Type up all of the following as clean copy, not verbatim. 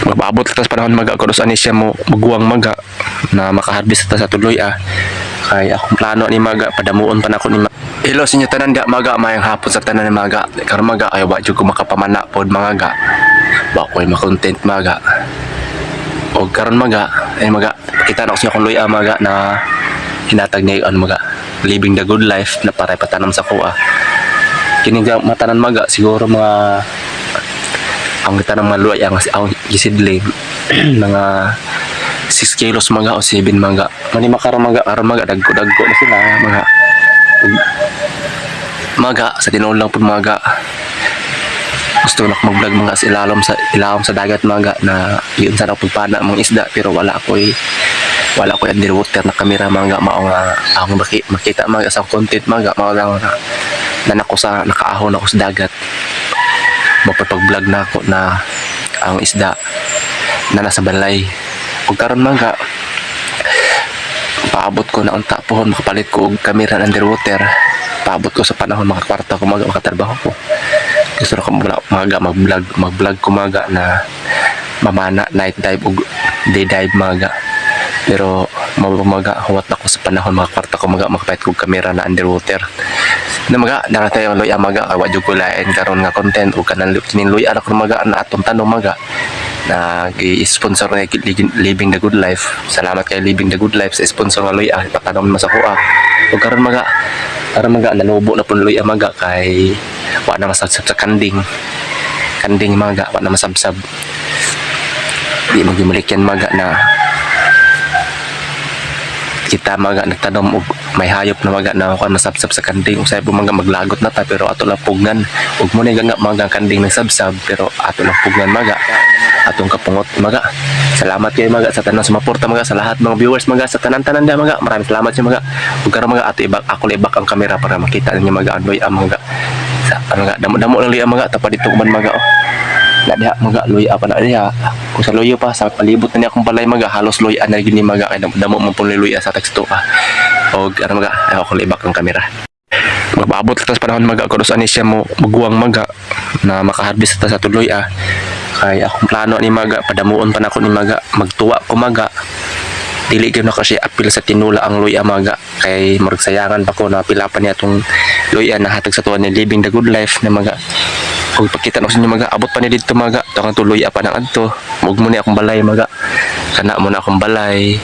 Mapaabot ta sa panahon, maga, kung saan siya mo maguwang, maga, na makaharvest ta sa tuloy ah. Kay akong plano ni, maga, padamuon pa nako ni. Hello sa inyo tanan da, maga, mayang hapon sa tanan ni, maga. Karon, maga, ay wa jud ko makapamana pod, mga ga. Wa ko'y makontent, maga. Og karon, maga, ay maga, kita na ko sa inyo akong luya, maga, na hinatag niya ano, maga, Living the Good Life, na para patanom sa kuha. Kini ga matanan, maga, siguro mga ang gitanong mga luya ang gisidling mga 6 kilos, mga o 7, mga mani makaron, maga. Karon, maga, dagko dagko na sila mga maga. Sa tinuod lang pud, maga, gusto na ako mag-vlog mga sa ilalom sa dagat, maga, na yun sa ako pagpana mga isda, pero wala ko'y underwater na kamera, mga. Mao nga akong makita, mga, sa content, mga, mao lang na na ako sa nakaahon ako sa dagat, mapapag-vlog na ako na ang isda na nasa balay. Ug karon, mga, paabot ko na unta pohon makapalit ko og kamera na underwater. Paabot ko sa panahon makakwarta ko, maga, makatrabaho ko. Gusto na ko maga mag-vlog ko, maga, na mamana night dive ug day dive, maga. Pero maga, huwat ako sa panahon makakwarta ko, maga, makapalit ko og kamera na underwater na, maga. Dara tayo luya, maga, kay wa jud ko lain karon nga content ug kanang kining luya na karon, maga, na atong tanom, maga, na gi-sponsor na Living the Good Life. Salamat kay Living the Good Life sa sponsor nga luya patanom man sa kuha. Ug karon, maga, karon, maga, nanubo na pud luya, maga, kay wa na masabsab sa kanding kanding, maga, wa na masabsab. Di magimalikyan, maga, na kita, maga, nagtanom og may hayop na, maga, na kuan masabsab sa kanding. Usay po, maga, maglagot na ta, pero ato lang pugnan ug mo nga maga ang kanding nagsabsab, pero ato lang pugnan, maga, atong kapungot, maga. Salamat kayo, maga, sa tanan sumuporta, maga, sa lahat mga viewers, maga, sa tanan-tanan da, maga. Maraming salamat sa maga. Ug karon, maga, ato ibak ako ibak ang kamera para makita ninyo, maga, ang luya, maga, sa ano nga damo-damo lang luya, maga. Tapad dito man, maga, oh, na diha, maga, luya pa na diha. Kung sa luyo pa sa palibot na niya akong balay, maga, halos luya na gini, maga, kay damo man pong luya sa teksto pa. Og ano, maga, ay ako ibak ang kamera. Mapaabot ta sa panahon, maga, kung saan siya mo maguwang, maga, na makaharvest ta sa tuloy ah. Kay akong plano ni, maga, padamuon pa nako ni, maga, magtuwa ko, maga. Dili gyud nako siya apil sa tinula ang luya, maga, kay murag sayangan pa ko na pila pa niya tong luya na hatag sa tuwa ni Living the Good Life na, maga. Kung pagkita na ko sa inyo, maga, abot pa ni didto, maga, to ang tuloy pa nang adto. Ug mo ni akong balay, maga, kana mo na akong balay.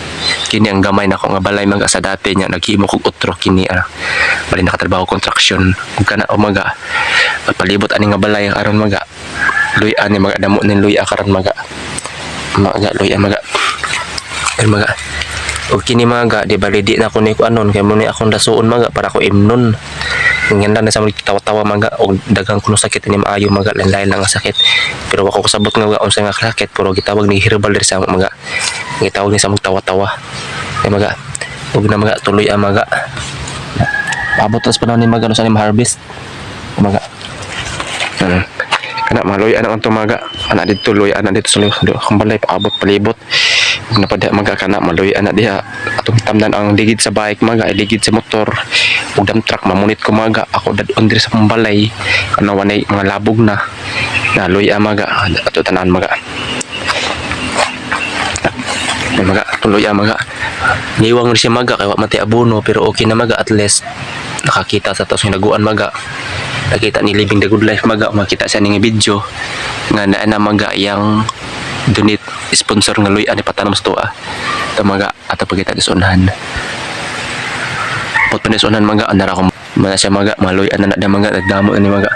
Kini ang gamay na ako nga balay, maga, sa dati niya naghimo kog otro kini ah. Bali nakatrabaho construction ug kana o, maga, palibot ani nga balay aron, maga, luya ni, maga, damo ni luya karon, maga. Maga, luya, maga. Ay, maga. Og kini, maga, di bali di na ko ni ko anon kay mo ni akong dasuon, maga, para ko imnon. Nganda na sa mga tawa-tawa, maga, og daghang kuno sakit ni maayo, maga, lain-lain lang ang sakit. Pero wa ko kasabot nga unsa nga sakit, pero gitawag ni herbal diri sa maga. Gitawag ni sa tawa-tawa. Ay, maga. Ug na, maga, tuloy ang maga. Paabot tas panahon ni, maga, no sa ni harvest. Maga. Kana maloy anak ang maga. Anak dito loy, anak dito sa loy. Akong balay paabot palibot. Ug napada, maga, kana maloy anak diha. Atong tamnan ang ligid sa bike, maga, ligid sa motor. Ug dump truck mamunit ko, maga. Ako dadon diri sa akong balay. Kana wanay mga labog na. Na loy maga. Ato tanan, maga. Ay, maga, tuloy ang maga. Niwang rin siya, maga, kay wa man tay abono, pero okay na, maga, at least nakakita sa tos nga naguan, maga. Nakita ni Living the Good Life, maga, makita siya ning video nga naa na, maga, yang donate sponsor nga luya ni patanom sa tuwa. Ito, maga, ato pagkita sa unahan. Pot pa ni sa unahan, maga, anara ko mana siya, maga, maloy ana na maga, nagdamo na ni, maga.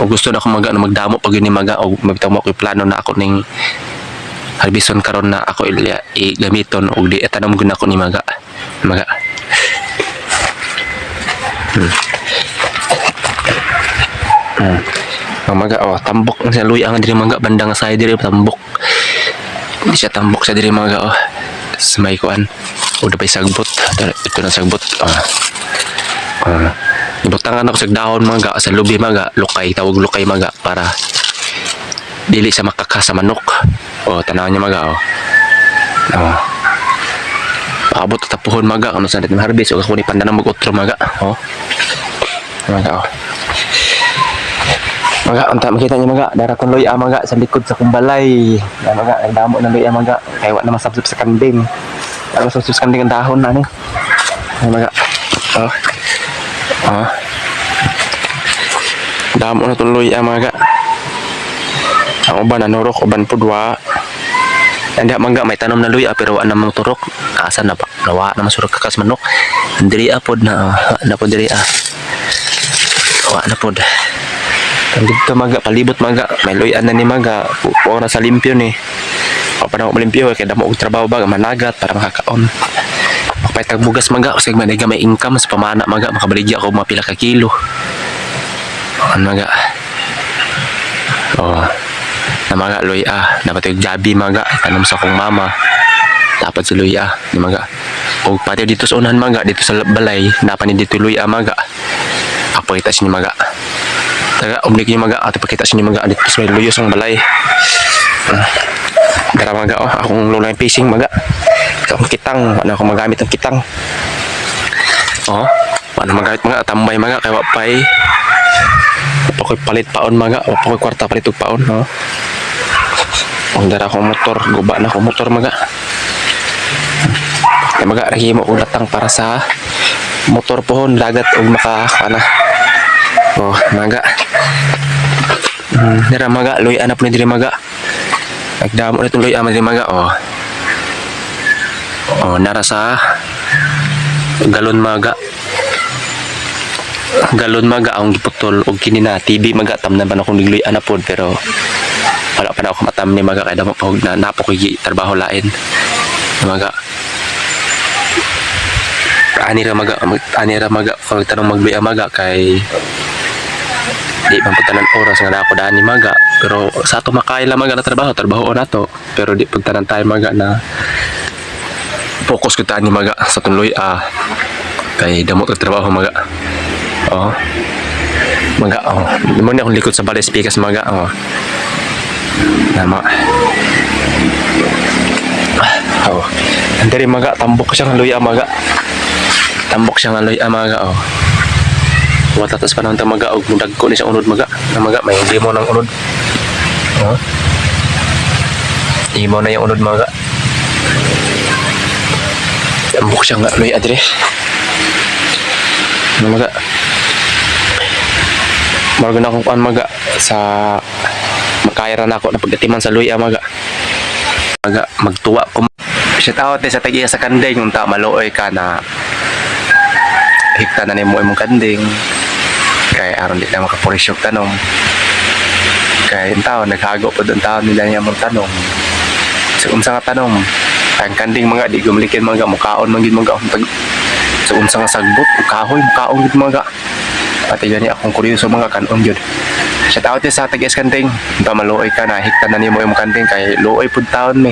O gusto na ako, maga, na magdamo pag yun ni, maga, o magtamo ko plano na ako ning harbison karon na ako ilya igamiton og di tanom gud nako ni, maga. Maga. Ang maga, oh, tambok ang siya luya ang diri, maga, banda nga side diri tambok. Di siya tambok sa diri, maga, oh. Sa may kuan. O dapay sagbot. Ito na sagbot. Ah. Ah. Ibutangan ako sa dahon, maga, sa lubi, maga, lukay, tawag lukay, maga, para dili sa makaka sa manok. Oh, tanaw niya, maga, oh. Oh. Paabot tapuhon, maga, ano sa natin harvest o ako ni pandanang mag-utro, maga. Oh. Maga, oh. Maga, unta makita niyo maga, dara tong luya maga sa likod sa kong balay. Na maga, nagdamo ng luya maga. Kay wa na masabsab sa kanding. Wala masabsab sa kanding ang dahon na ni. Ay maga. Oh. Oh. Damo na tong luya maga. Ang uban nanurok, uban pudwa. Hindi mangga may tanom na luya pero wa na mo turok. Asa na ba? Nawa na masurok kakas manok. Diri pod na, oh. Wa na pod diri ah. Wa na pod. Ang dito maga palibot maga may luya na ni maga. Puwang na sa limpyo ni. Wa pa na ako malimpyo kay damo og trabaho ba managat para makakaon. Makapaytag bugas maga usag man may income sa pamana maga, makabaligya ako mga pila ka kilo. Ano maga? Oh. Na maga luya, dapat yung gabi maga tanom sa akong mama. Dapat si luya ni maga. Og pati dito sa unahan maga, dito sa balay, napa ni dito luya maga. Ako pakita sa inyo maga. Taga, umlik niyo maga, ato pakita sa inyo maga dito sa may luyo sa balay. Ah. Dara maga oh, akong lola yung fishing maga. Sa akong kitang, ano ako magamit ang kitang. Oh, paano magamit mga tambay maga kay wa pay. Wa ko'y palit paon maga, wa pa ko'y kwarta palit og paon, no. Ang dara akong motor, guba na akong motor maga. Kay maga rahimo og latang para sa motor pohon dagat og maka ana. Oh, maga. Dira maga, luya na po ni diri maga. Nagdamo na itong luya man diri maga, oh. Oh, nara sa galon maga. Galon maga ang giputol og kini na TV maga, tamnan pa na akong nigluya na pod pero wala pa na ako matam ni maga kay damo pa og na napo ko trabaho lain. Maga. Ani ra maga, ani ra maga kung tanong magluya maga kay di man pud tanan oras nga na ako dani maga, pero sa ato makaya lang maga na trabaho, trabaho na to, pero di pud tanan tayo maga na focus ko tani maga sa tuloy ah, kay damo og trabaho maga. Oh maga, oh, mo ni akong likod sa balay speakers maga. Oh, tama. Oh, andiri maga, tambok siya ng luya maga, tambok siya ng luya maga. Oh, wala tas panahon ta maga og mudagko ni sa unod maga. Na maga may hindi mo ng unod. Oh. Imo na yung unod maga. Tambok siya nga luya dire. Ano maga? Margo na akong kuan maga sa makaya ra nako na pagkatiman sa luya maga. Maga magtuwa ko. Shout out sa tag-iya sa kanding, unta maluoy ka na hikta na nimo imong kanding kay aron di na makapurisyo tanom, kay ang tao naghago po ang tao nila niya mong tanom sa unsa nga tanom. Ang kanding mga di gumlikin mga mukaon man gid mga tag sa unsa nga sagbot o kahoy, mukaon gid mga. Pati gani akong kuryoso mga kanon gyud. Shout out sa tag kanding, unta maluoy ka na hikta na nimo imong kanding kay luoy pud taon mi,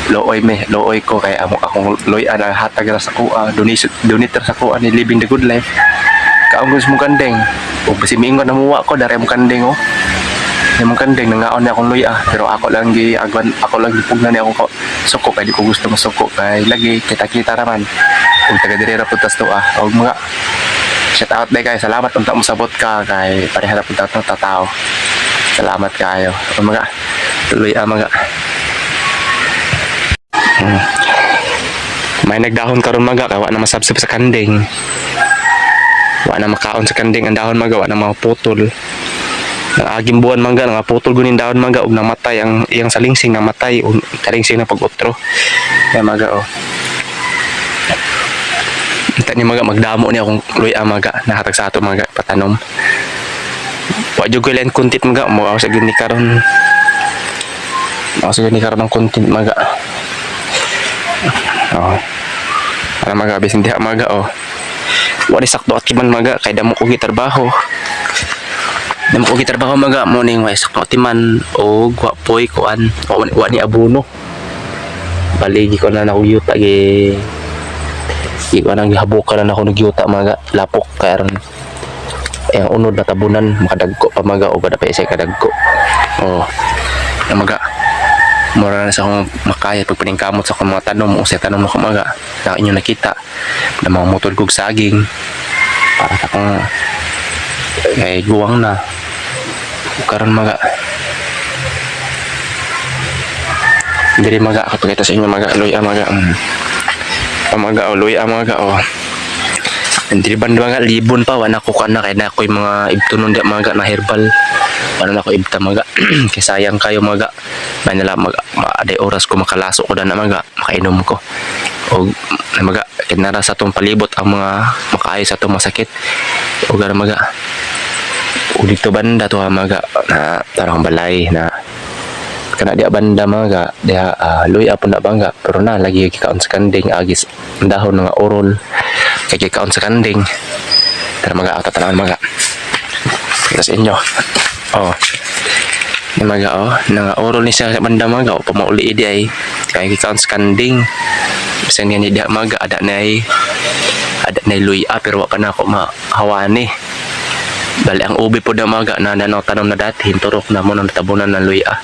luoy mi, luoy ko kay amo akong luoy na hatag ra sa kuha, donate, donate ra sa kuha ni Living the Good Life. Kaon ko sa mong kanding o basi miingon na muwa ko dara imong kanding. Oh, imong kanding nangaon ni akong luya, pero ako lang gi agwan, ako lang gipugnan ni akong suko kay di ko gusto masuko kay lagi kita-kita raman ug taga diri ra pud tas tuwa. Og mga shout out day kay salamat unta mo sabot ka kay pareha ra pud ta tao. Salamat kayo. Og mga tuloy ah mga. May nagdahon karon maga kay wa na masabsab sa kanding. Wa na makaon sa kanding ang dahon maga, wa na maputol. Nang aging buwan mangga nga putol gunin dahon mangga ug namatay ang iyang salingsing, namatay ug talingsing na pag-utro. Kaya maga, oh. Kita ni maga magdamo ni akong luya maga nahatag sa ato maga patanom. Wa jud ko lain content maga mo ako sa gini karon. Ako sa gini karon ang content maga. Oh. Para maga bisin diha maga, oh. Wa ni sakto at kiman maga kay damo ko gitrabaho. Damo ko gitrabaho maga mo ning wa sakto atiman og wa poy kuan. Wa ni abono. Baligi ko na nako yuta gi gi ko nang gihabukan na nako nagyuta maga, lapok kay aron ang unod na tabunan makadagko pa maga o kada pa isay kadagko. Oh. Na maga. Mura na sa akong makaya pagpaningkamot sa akong mga tanom o sa tanom ako maga na inyo nakita na mga motor kog saging para sa akong kay guwang na. Ug karon maga, diri maga, kapakita sa inyo maga, luya maga. Pamaga o luya maga o. Diri banda maga, libon pa wala ko kana kay na ako'y mga ibtunon di maga na herbal. Wala na ko ibta maga kay sayang kayo maga. May nala mag maaday oras ko makalaso ko na maga, makainom ko. Og maga kinara sa atong palibot ang mga makaayo sa atong masakit. Og ara maga. Og dito banda to ha, maga na tarong balay na kana diya banda maga diha luya po na bangga pero na lagi gikaon sa kanding agis ang dahon nga orol kay gikaon sa kanding. Tara maga, ato tanawan maga, kita sa inyo oh ni maga oh nga orol ni siya sa banda maga o pamauli di ay kay gikaon sa kanding. Bisan nga ni diha maga ada na luya pero wa pa na ako mahawani. Bali ang ubi po na maga na nanaw tanom na dati hinturok na mo nang natabunan ng luya.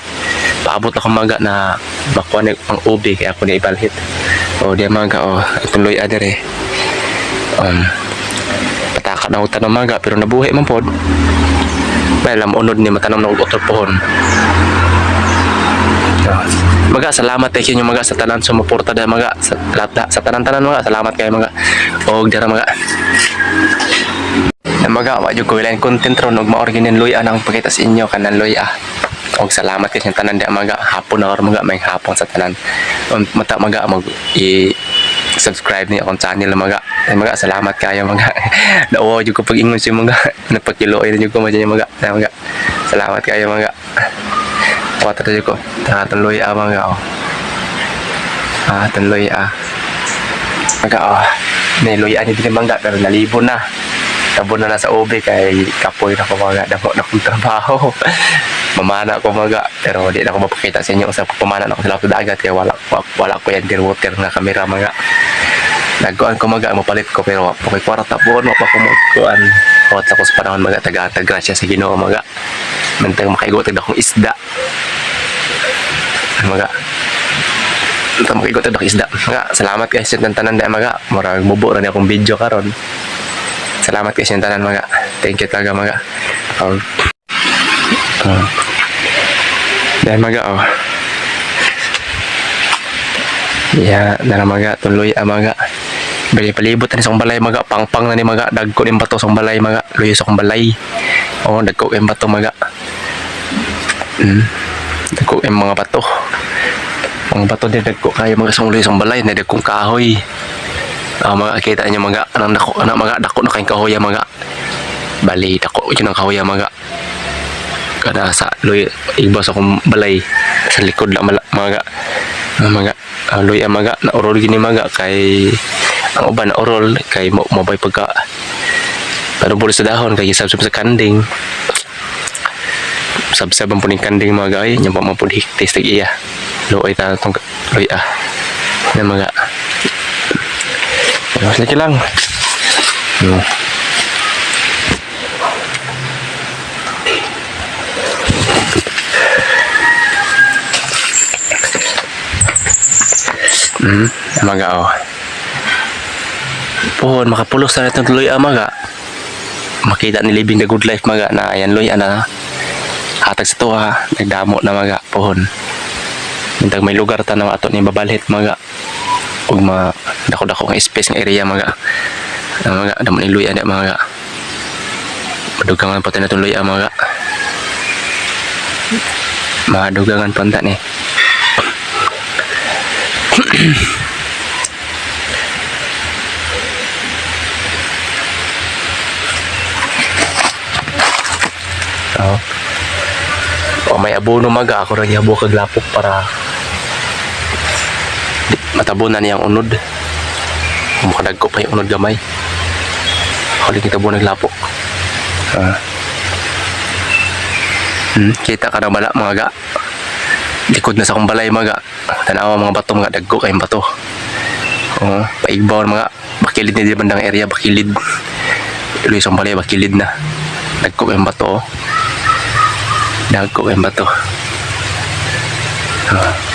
Paabot ako maga na makuha ni ang ubi kaya ako ni ibalhit. O di maga o itong luya dire. Um, pataka na ako tanom maga pero nabuhi man pod. Bali lam unod ni matanom na og utro pohon. Maga salamat kay inyo maga sa tanan sumuporta da maga sa lahat sa tanan-tanan maga, salamat kayo maga. Og dara maga. Na maga wa jud ko lain content ron og maor ginin luya nang pakita sa inyo kanan luya. Og salamat kay sa tanan di maga, hapon na or maga, may hapon sa tanan. Mata maga mag i subscribe ni akong channel maga. Ay, maga salamat kayo maga. Nauwaw jud ko pag-ingon sa maga. Napakiluoy na jud ko maga maga. Ay, maga. Salamat kayo maga. Kuwata jud ko. Tara tuloy ah maga oh. Ah, tuloy ah. Maga oh. May luya ni din mangga pero nalibo na. Tabo na na sa ubi kay kapoy na ko mga damo na kong trabaho. Mamana ko maga pero di na ako mapakita sa inyo sa pamana na ako sa dagat kaya wala wala ko yan water nga kamera mga. Nagkuan ko maga mapalit ko pero wa pa ko'y kwarta po wa pa ko magkuan. Wat ako sa panahon maga taga-tag grasya sa Ginoo maga. Mantang makaigot tag akong isda. Maga. Mantang makaigot tag akong isda. Maga, salamat guys sa tanan da maga. Murag mubo ra ni akong video karon. Salamat guys sa tanan maga. Thank you talaga maga. Dahil maga oh. Ya, nara maga tuloy amaga. Bali palibot na ni sa akong balay maga, pangpang na ni maga, dagko ni bato sa akong balay maga, luyo sa akong balay. Oh, dagko kay bato maga. Dagko kay mga bato. Mga bato din dagko kayo mga sa luyo sa akong balay, na dagkong kahoy. Ah, mga kita niyo maga, anang dako, anak maga, dako na kayong kahoy maga. Bali dako yun ang kahoy maga. Kada sa luyo igba sa akong balay sa likod lang maga. Ah, maga luya maga na urol gini maga kay ang uban na urol kay mo mabay pagka pero sa dahon kay gisabsab sa kanding, sabsab ang puning kanding mga ay nya pa man pud hiktis tag iya luoy ta tong luya na mga. Pero sige lang. Maga oh. Pohon makapulos na itong tuloy maga. Makita ni Living the Good Life maga na ayan luya na hatag sa tuwa nagdamo na maga pohon. Mintag may lugar ta na ato ni babalhit maga ug ma dako-dako nga space nga area maga. Na maga damo ni luya na maga. Madugangan pa ta na itong luya maga. Madugangan pa ta ni. Oh. O may abono maga ako ra gihabo kag lapok para matabunan niyang unod. Kung makadagko pa yung unod gamay. Ako din kita nag lapok. Ah. Kita ka na bala mga ga. Likod na sa akong balay mga. Tanawa mga bato mga dagko kayong bato. Oh, paigbaw mga bakilid ni di bandang area bakilid. Iloy sa akong balay bakilid na. Dagko kayong bato. Oh. Dagko kayong bato. Ah.